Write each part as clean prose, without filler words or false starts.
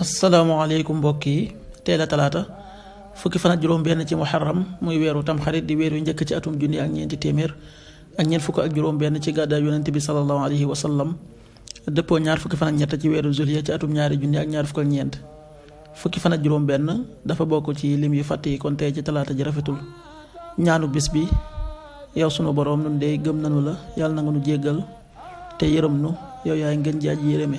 asalaamaaleykum mbokk yi teel a talaata fukki fan ak juróom-benn ci muharram muy weeru tamxarit di weer wi njëkk ci atum junni ak ñeenti téeméer ak ñeent fukk ak juróom-benn ci gàddaay yonent bi sallallahu alayhi wa sallam dëppoo ñaar fukki fan ak ñett ci weeru juillet ci atum ñaari junni ak ñaar fukk ak ñeent fukki fan ak juróom-benn dafa bokk ci lim yu fàtt yi kon tey ci talaata ji rafetul ñaanu bis bi yow sunu boroom nun de gëm nanu la yàlla na nga nu jéggal te yërëm nu yow yaay ngeen jaaj yërëme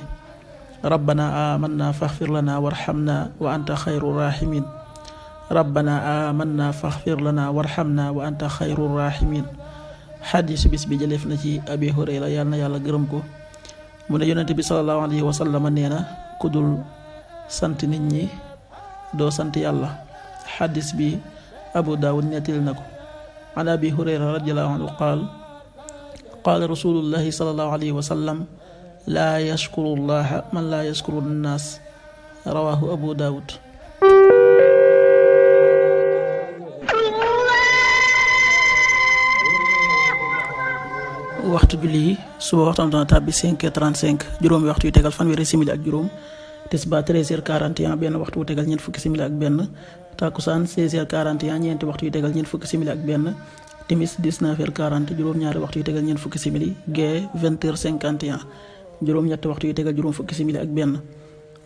rabbana amanna faxfir lana warxamna wa anta xayru raximin rabbana amanna faxfir lana warxamna wa anta xayru raximin xadiisu bis bi jëleef na ci abi hurayra yàlla na yàlla gërëm ko mu ne yonente bi salallahu alayhi wa sallam nee na ku dul sant nit ñi doo sant yàlla xadiis bi abu daawud nettali na ko an abi hurayra radiallahu anhu qaala rasulullahi salallahu alayhi wa sallam laa yashkuru llaha man laa yashkuru nnaas rawaahu abu daawud waxtu julli yi suba waxtaan dana tàbbi 5h35 juróomi waxtu yu tegal fanweeri simili ak juróom tisbaar 13h41 benn waxtu wu tegal ñeent fukki simili ak benn takkusaan 16h41 ñeenti waxtu yu tegal ñeent fukki simili ak benn timis 19h40 juróom-ñaari waxtu yu tegal ñeent fukki simili gee 20h51 juróom-ñetti waxtu yu tegal juróom fukki simili ak benn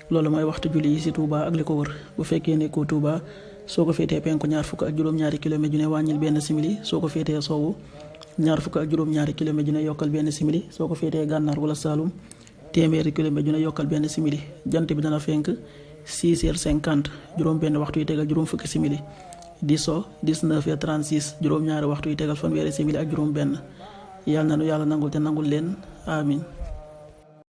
loolu mooy waxtu julli yi ci Touba ak li ko wër bu fekkee nekkoo Touba soo ko féetee penku ñaar fukk ak juróom-ñaari kilomètre ju ne wàññil benn simili soo ko féetee soowu ñaar fukk ak juróom-ñaari kilomètre ju ne yokkal benn simili soo ko féetee gànnaar wala Saalum téeméeri kilomètre ju ne yokkal benn simili jant bi dana fenk 6h50 juróom benn waxtu yu tegal juróom fukki simili di so 19h36 juróom-ñaari waxtu yu tegal fanweeri simili ak juróom benn yàlla na nu yàlla nangul te nangul leen amin